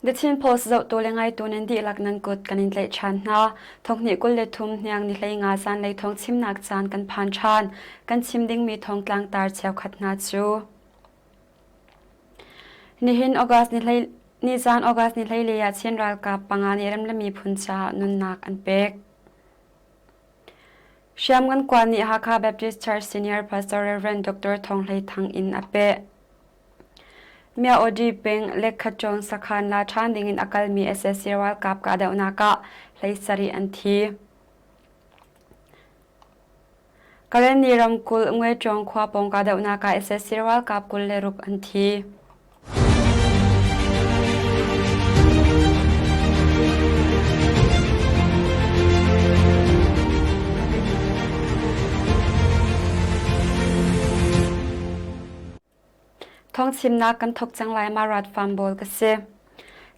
The Chin Post zohtu le ngaitu nan dihlak nan kut kan in tlaih ṭhan hna. Thonghnih 23 hniang ni 15 zanlei thawng chimnak caan kan phan ṭhan. Kan chim dingmi thawngtlang tar cheukhat hna cu. Nihin August ni hlei Nizaan August ni 14 ah Chin ralkap panga nih ram le miphun caah nunnak an pek. Hriamngan kuan nih Hakha Baptist Church Senior Pastor Rev. Dr. Thawng Hlei Thang in a peh. Myaodi peng Lekhaṭawn sakhan la ṭhan dingin a kalmi sac ralkap kahdohnak ah 17 an thi. Karenni ramkulh Ngweṭawng khua pawng kahdohnak ah sac ralkap 26 an thi. Thawngchimnak kan thawk cang lai Marat Farm Bawl ka si.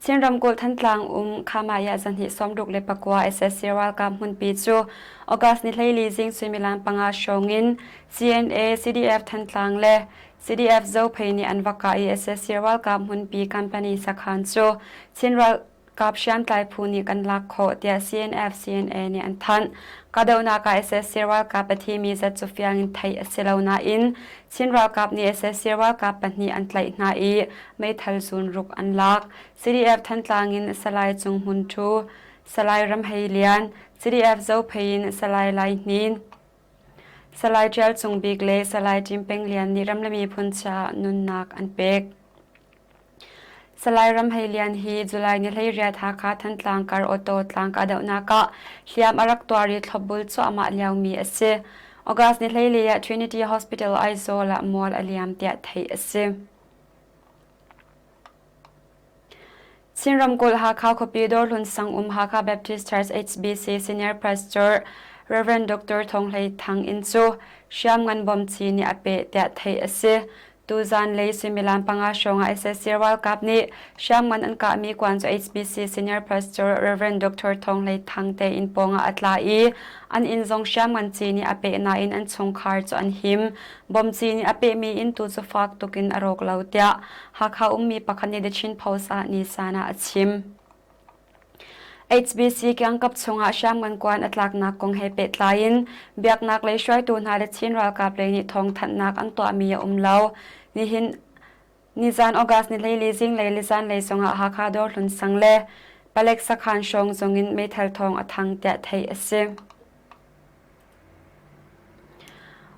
Chin ramkulh Thantlang um Khamaya zahnih 69 SSC ralkap hmunpi cu August ni 14 zing suimilam panga hrawng in CNA, CDF Thantlang le CDF Zophei nih an va kah i SSC ralkap hmunpi company sakhan cu Chin ralkap hriamtlai phu nih kan lak khawh tiah CNF CNA nih an thanh. Kahdohnak ah SSC ralkap a thimi zat cu fiang in theih a si lo nain Chin ralkap nih SSC ralkap pahnih an tlaih hna i meithal zun ruk an lak. CDF Thantlang in Salai Cung Hmun Ṭhu, Salai Ram Hei Lian, CDF Zophei in Salai Lai Hnin, Salai Ṭial Cung Bik le Salai Ṭim Peng Lian nih ram le miphun caah nunnak an pek. Salai Ram Hei Lian hi July ni 18 Hakha Thantlang kar auto tlang kahdohnak ah hliam a rak tuar i thlopbul cuahmah liomi a si. August ni 14 ah Trinity Hospital Aizawl ah mual a liam tiah theih a si. Chin ramkulh Hakha khuapi Dawrhlun sang um Hakha Baptist Church HBC Senior Pastor Rev. Dr. Thawng Hlei Thang inn cu hriamngan bawmci nih a peh tiah theih a si. Tuzan lei suimilam panga hrawng ah sac ralkap nih hriamngan an kahmi kuan cu HBC Senior Pastor Rev. Dr. Thawng Hlei Thang te inn pawngah a tla i an inn zong hriamngan ci nih a peh nain an chungkhar cu an him. Bawmci nih a pehmi inn tu cu fak tuk in a rawk lo tiah Hakha ummi pakhat nih The Chin Post ah nisan ah a chim. HBC kiangkap chungah hriamngan kuan a tlaknak kong he pehtlai in biaknak lei hruaitu hna le Chin ralkap lei nih thawngthanhnak an tuahmi a um lo. Nihin nizan August ni 14 zinglei le zanlei zongah Hakha Dawrhlun sang le Palek sakhan hrawng zongin meithal thawng a thang tiah theih a si.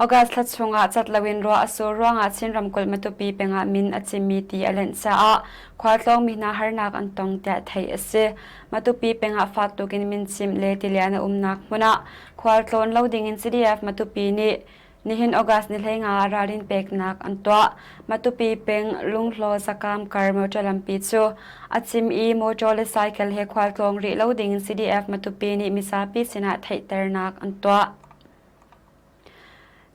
August thla chungah cat loin ruah a sur ruangah Chin ramkulh Matupi peng ah min a cimmi ti a lenh caah khualtlawngmi hna harnak an tong tiah theih a si. Matupi peng ah fak tukin mincimh le tilian a umnak hmun ah khualtlawn lo dingin CDF Matupi nih nihin August ni 15 ah ralrin peknak an tuah. Matupi peng Lunghlaw Zakam kar motor lampi cu a cim i motor le cycle he khualtlawng rih lo dingin CDF Matupi nih mizapi sinah theihternak an tuah.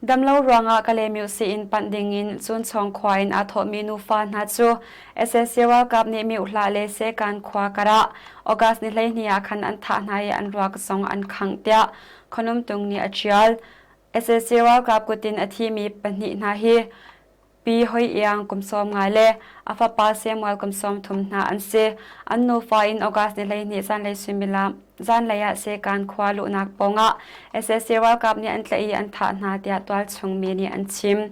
Damlo ruangah Kalaymyo sii-inn panh dingin Cunchawng khua in aa thawhmi nufa hna cu sac ralkap nih Myohlah le Sekan khua karah August ni 12 ah khan an thah hna i an ruak zong an khangh tiah Khonumtung nih a ṭial. Sac ralkap kut in a thimi pahnih hna hi Pi Hoi Iang kum 90 le a fapa Samuel kum 30 hna an si. An nufa in August ni 12 zanlei suimilam zanlei ah Sekan khua luhnak pawngah sac ralkap nih an tlaih i an thah hna tiah tualchung mi nih an chim.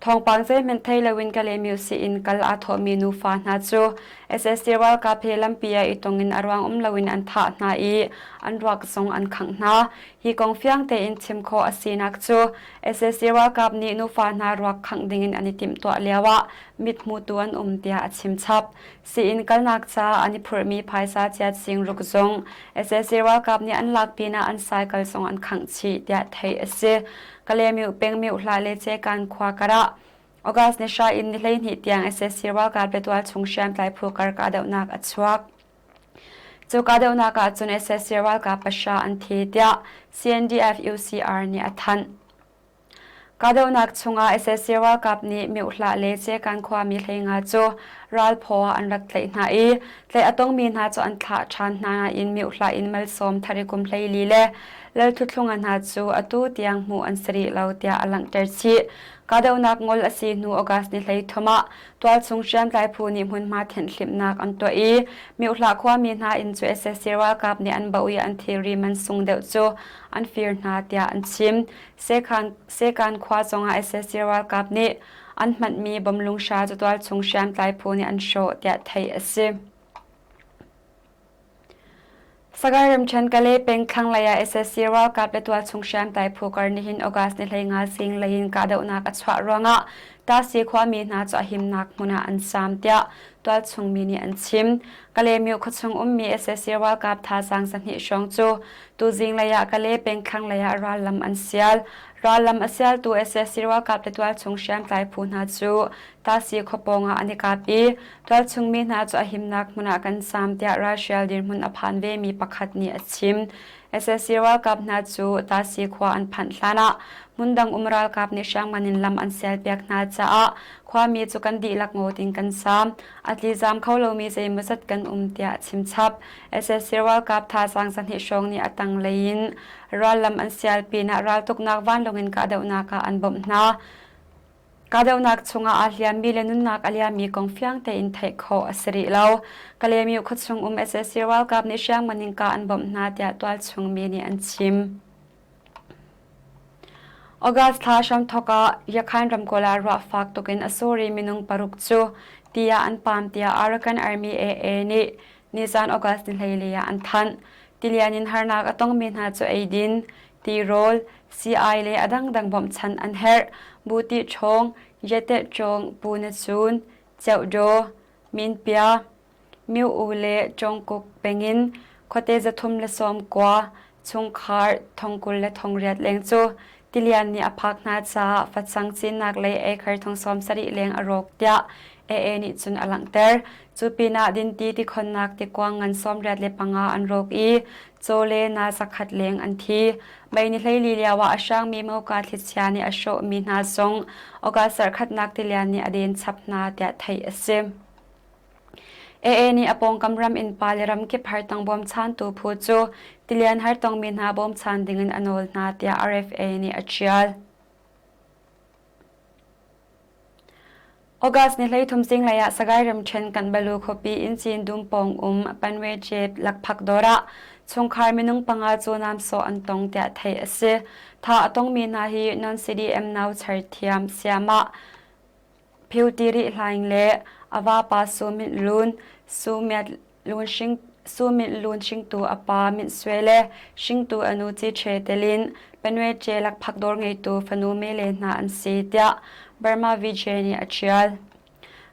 Thawngpang zeihmanh thei loin Kalaymyo sii-inn kal aa thawhmi nufa hna cu sac ralkap he lampi ah i tong in a ruang um loin an thah hna i an ruak zong an khangh hna. Hi kong fiang tein chim khawh a sinak cu sac ralkap nih nufa hna ruak khangh dingin an i timhtuah lioah mithmutu an um tiah a chim chap. Sii-inn kalnak caah an i phurhmi phaisa chiat singruk zong sac ralkap nih an lak pinah an cycle zong an khangh chih tiah theih a si. Kalaymyo peng Myohlah le Cekan khua karah August ni hra in ni 12 tiang sac ralkap le tualchung hriamtlai phu kar kahdohnak a chuak. Cu kahdohnak ah cun sac ralkap pahra an thi tiah CNDF UCR nih a thanh. Kahdohnak chungah sac ralkap nih Myohlah le Cekan khuami 15 cu ralphaw ah an rak tlaih hna i tlaih a tongmi hna cu an thlah ṭhan hna nain miohla in malsawm thari kum 14 le Lalthuthlunga hna cu atu tiang hmuh an si rih lo tiah a langhter chih. Kahdohnak ngol a si hnu August ni 13 ah tualchung hriamtlai phu nih hmunhma thenhhlimhnak an tuah i Miohlah khuami hna inn cu sac ralkap nih an baoh i an thilri man sung deuh cu an fir hna tiah an chim. Sekan khua zongah sac ralkap nih an hmanhmi bomlung hra cu tualchung hriamtlai phu nih an hrawh tiah theih a si. Sagaing ramṭhen Kalay peng thlanglei ah sac ralkap le tualchung hriamtlai phu kar nihin August ni 15 zinglei in kahdohnak a chuah ruangah Tasi khuami hna cu a himnak hmun ah an zaam tiah tualchung mi nih an chim. Kalaymyo khuachung ummi sac ralkap thazaang 200 hrawng cu tuzinglei ah Kalay peng thlanglei ah rallam an sial. Rallam a sialtu sac ralkap le tualchung hriamtlai phu hna cu Tasi khua pawng ah an i kap i tualchung mi hna cu a himnak hmun ah kan zaam tiah ralhrial dirhmun a phan vemi pakhat nih a chim. Sac ralkap hna cu Tasi khua an phanh hlan ah hmundang um ralkap nih hriamngan in lam an sialpiak hna caah khuami cu kan dihlak ngawt in kan zaam. A tlizaam kho lomi zeimawzat kan um tiah a chim chap. Sac ralkap thazaang 200 hrawng nih a tanglei in rallam an sial pinah raltuknak vanlawng in kahdohnak ah an bawmh hna. Kahdohnak chungah aa hliammi le nunnak a liammi kong fiang tein theih khawh a si rih lo. Kalaymyo khuachung um sac ralkap nih hriamngan in kah an bawmh hna tiah tualchung mi nih an chim. August thla hramthawk ah Yakhain ramkulh ah ruah fak tuk in a sur i minung paruk cu ti ah an paam tiah Arakan Army AA nih nizan August ni 14 ah an thanh. Tilian in harnak a tongmi hna cu eidin, tirawl, sii-ai le a dangdang bawmhchanh an herh. Buti ṭhawng, Yeteh ṭawng, Pu Na Cun, Ceuhdaw, Minpia, Myo-u le Ṭawngkuk pengin khuate 390 chungkhar 28 leng cu tilian nih a phak hna caah facang cinnak lei acre 70 leng a rawk tiah AA nih cun a langhter. Cu pinah dinti tikhonnak tikuang ngan 85 an rawk i caw le na 100 leng an thi. Mei ni 14 lio ah a hrangmi moka thlichia nih a hrawhmi hna zong August zarhkhatnak tilian nih a den chap hna tiah theih a si. AA nih a pawngkam ram innpa le ramkip hartong bawmchantu phu cu tilian hartongmi hna bawmchan dingin a nawl hna tiah RFA nih a ṭial. August ni 13 zinglei ah Sagaing ramṭhen Kanbalu khuapi in Cin dum pawng um Panwe Jep lakphak dawr ah chungkhar minung panga cu namsawh an tong tiah theih a si. Tha a tongmi hna hi non-CDM nau char thiam siamah Philti Rih Hlaing le a vapa Su Myint Lun, Su Myat Lun Hring Su Myint Lun hringtu a pa Myint Swe le hringtu a nu Ci Ṭhe telin Panwe Ṭe lakphak dawr ngeitu fanu Mele hna an si tiah Burma VJ nih a ṭial.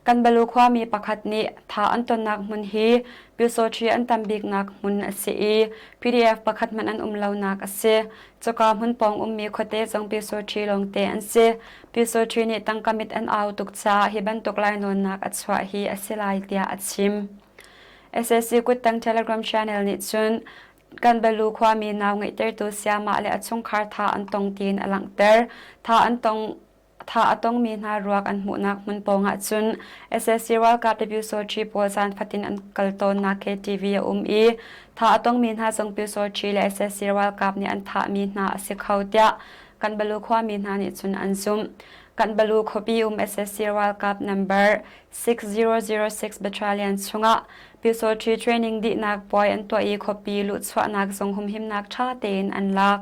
Kanbalu khuami pakhat nih tha an tonnak hmun hi Pyusawṭhi an tam biknak hmun a si i PDF pakhat hmanh an um lonak a si. Cuka hmun pawng ummi khuate zong Pyusawṭhi lawngte an si. Pyusawṭhi nih tangka mit an au tuk caah hi bantuk lainawnnak a chuah hi a si lai tiah a chim. Sac kuttang Telegram channel nih cun Kanbalu khuami nau ngeihtertu sayamah le a chungkhar tha an tong tiin a langhter. Tha an tong Tha a tongmi hna ruak an hmuhnak hmun pawng ah cun sac ralkap le Pyusawṭhi pawl zaan fatin an kal tawnnak KTV a um i tha a tongmi hna zong Pyusawṭhi le sac ralkap nih an thahmi hna a si kho tiah Kanbalu khuami hna nih cun an zumh. Kanbalu khuapi um sac ralkap number 6006 Battalion chungah Pyusawṭhi training dihnak puai an tuah i khuapi luhchuahnak zong humhimnak ṭha tein an lak.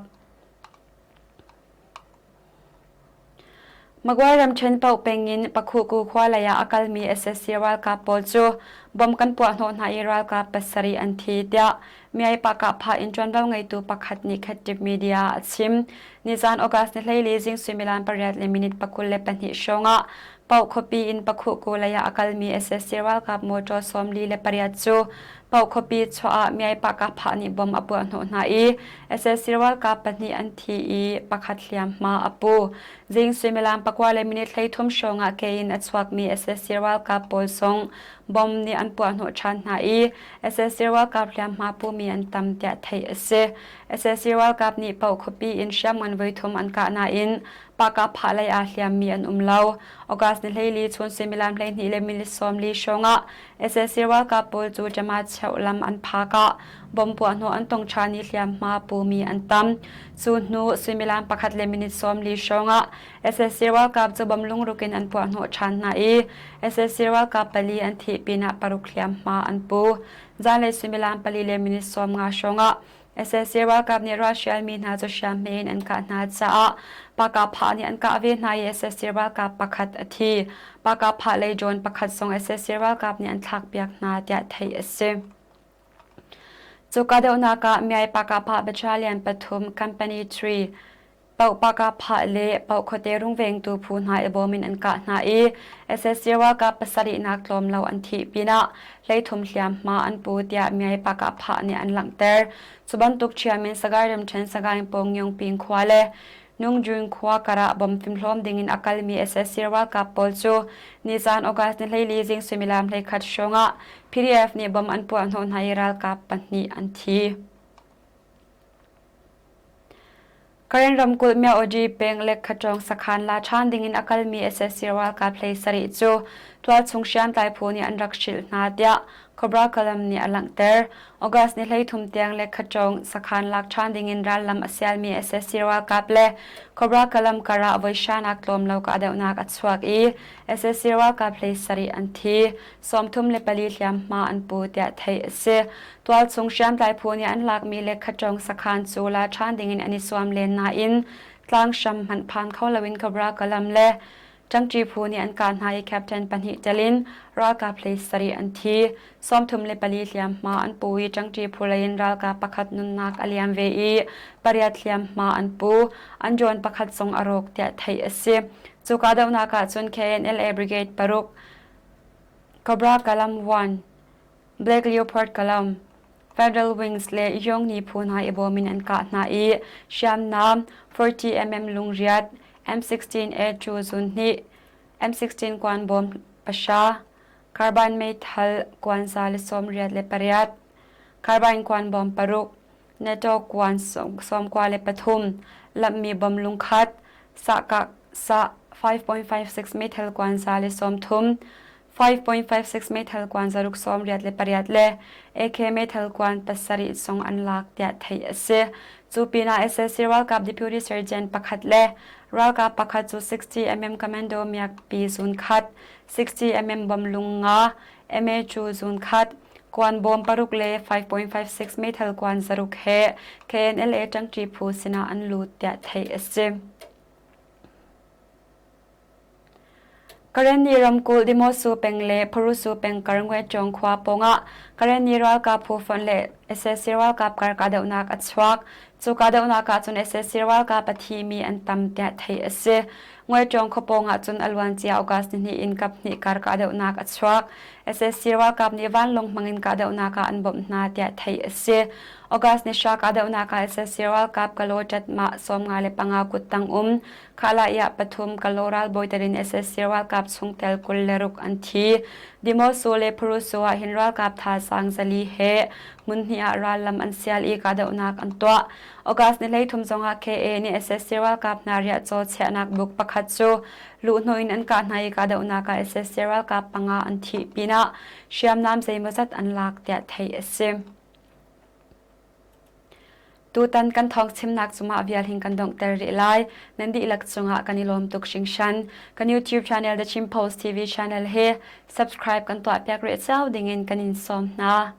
Magway ramṭhen paoh peng in Pakhuku khua lei ah a kalmi sac ralkap pawl cu bomb kan puahhnawh hna i ralkap pasarih an thi tiah Myay Pahkahphah in ṭuanvo ngeitu pakhat nih Khattip Media ah a chim. Nizaan August ni 14 zing suimilam pariat le minute 22 hrawng ah Paoh khuapi in Pakhuku lei ah a kalmi sac ralkap motor 48 cu Paoh khuapi chuah ah Myay Pahkahphah nih bomb a puahhnawh hna i sac ralkap pahnih an thi i pakhat hliamhma a pu. Zing suimilam pakua le minute 33 hrawng ah ke in a chuakmi sac ralkap pawl zong bomb nih an puahhnawh ṭhan hna i sac ralkap hliamhma pumi an tam tiah theih a si. Sac ralkap nih Pau khuapi in hriamngan voithum an kah nain Pahkahphah lei aa hliammi an um lo. August ni 14 chun suimilam 12 le minute 40 hrawng ah sac ralkap pawl cu Ṭama cheuh lam an phak ah bomb puahhnawh an tong ṭhan i hliamhma pumi an tam. Cu hnu suimilam pakhat le minute 40 hrawng ah sac ralkap cu bomb lungruk in an puahhnawh ṭhan hna i sac ralkap pali an thih pinah paruk hliamhma an pu. Zanlei suimilam pali le minute 50 hrawng ah sac ralkap nih ralhrialmi hna cu hriamhme in an kah hna caah Pakahphah nih an kah ve hna i sac ralkap pakhat a thi. Pakahphah lei drone pakhat zong sac ralkap nih an thlakpiak hna tiah theih a si. Cu kahdohnak ah Myai Pakahphah Battalion pathum Company 3 Paoh-pakahphah le Paoh-khuate rungvengtu phu hna i bawm in an kah hna i sac ralkap pasarihnak tlawm lo an thih pinah 13 hliamhma an pu tiah Myai Pakahphah nih an langhter. Cu bantuk ṭhiam in Sagaing ramṭhen Sagaing pawng Yongping khua le Nungjun khua karah bom fimhlawm dingin a kalmi sac ralkap pawl cu nizan August ni 14 zing suimilam 11 hrawng ah PDF nih bom an puah hnawh hna i ralkap pahnih an thi. Karen ramkulh Myaoji peng Lekhatawng sakhan la ṭhan dingin a kalmi sac ralkap hlei sarih cu tualchung hriamtlai phu nih an rak hrilh hna tiah Cobra Kalam nih a langhter. August ni 13 tiang Lekhatawng sakhan lak ṭhan dingin rallam a sialmi sac ralkap le Cobra Kalam karah voi hranak tlawm lo kahdohnak a chuak i sac ralkap hlei sarih an thi. 34 hliamhma an pu tiah theih a si. Tualchung hriamtlai phu nih an lakmi le khaṭawng sakhan cu la ṭhan dingin an i zuam len nain tlanghram hmanh phan kho loin Cobra Kalam le ṭangṭi phu nih an kah hna i captain pahnih tel in ralkap hlei sarih an thi. 34 hliamhma an pu i ṭangṭi phu lei in ralkap pakhat nunnak a liam ve i pariat hliamhma an pu. An drone pakhat zong a rawk tiah theih a si. Cu kahdohnak ah cun KNLA Brigade paruk Cobra Kalam 1 Black Leopard Kalam, Federal Wings le Yongni phu hna i bawm in an kah hna i hriamnam 40mm lungriat, M16A2 zun hnih, M16 kuan bawm pahra, carbine meithal kuan 188, carbine kuan bawm paruk, NATO kuan 93, lamhmi bom lungkhat, sahkah sah 5.56 meithal kuan 130, 5.56 meithal kuan zaruk 88 le AK meithal kuan pasarih zong an lak tiah theih a si. Cu pinah sac ralkap deputy sergeant pakhat le ralkap pakhat cu 60mm commando miakpi zun khat, 60mm bom lung nga, MA cu zun khat, kuan bawm paruk le 5.56 meithal kuan zaruk he KNLA ṭangṭi phu sinah an lut tiah theih a si. Karenni ramkulh Demosu peng le Pharusu peng kar Ngweṭawng khua pawngah Karenni ralkap phu fonh le sac ralkap kar kahdohnak a chuak. Cu kahdohnak ah cun sac ralkap a thimi an tam tiah theih a si. Ngweṭawng khua pawngah cun a luancia August nihnih in kaphnih kar kahdohnak a chuak. Sac ralkap nih vanlawng hmangin kahdohnak ah an bawmh hna tiah theih a si. August ni hra kahdohnak ah sac ralkap Kalaw ṭatmah 55 kuttang um Khalaiah pathum Kalaw ralbawi telin sac ralkap chungtel 26 an thi. Demoso le Phuruso ah hin ralkap thazaang zali he hmunhnih ah rallam an sial i kahdohnak an tuah. August ni 13 zongah KA nih sac ralkap hna riahcaw chiahnak buk pakhat cu luhhnawh in an kah hna i kahdohnak ah sac ralkap panga an thih pinah hriamnam zeimawzat an lak tiah theih a si. Tutan kan thawng chimnak cu mah vial hin kan donghter rih lai. Nan dihlak cungah kan i lawm tuk hringhran. Kan YouTube channel The Chin Post TV channel hi subscribe kan tuahpiak rih cio dingin kan in sawm hna.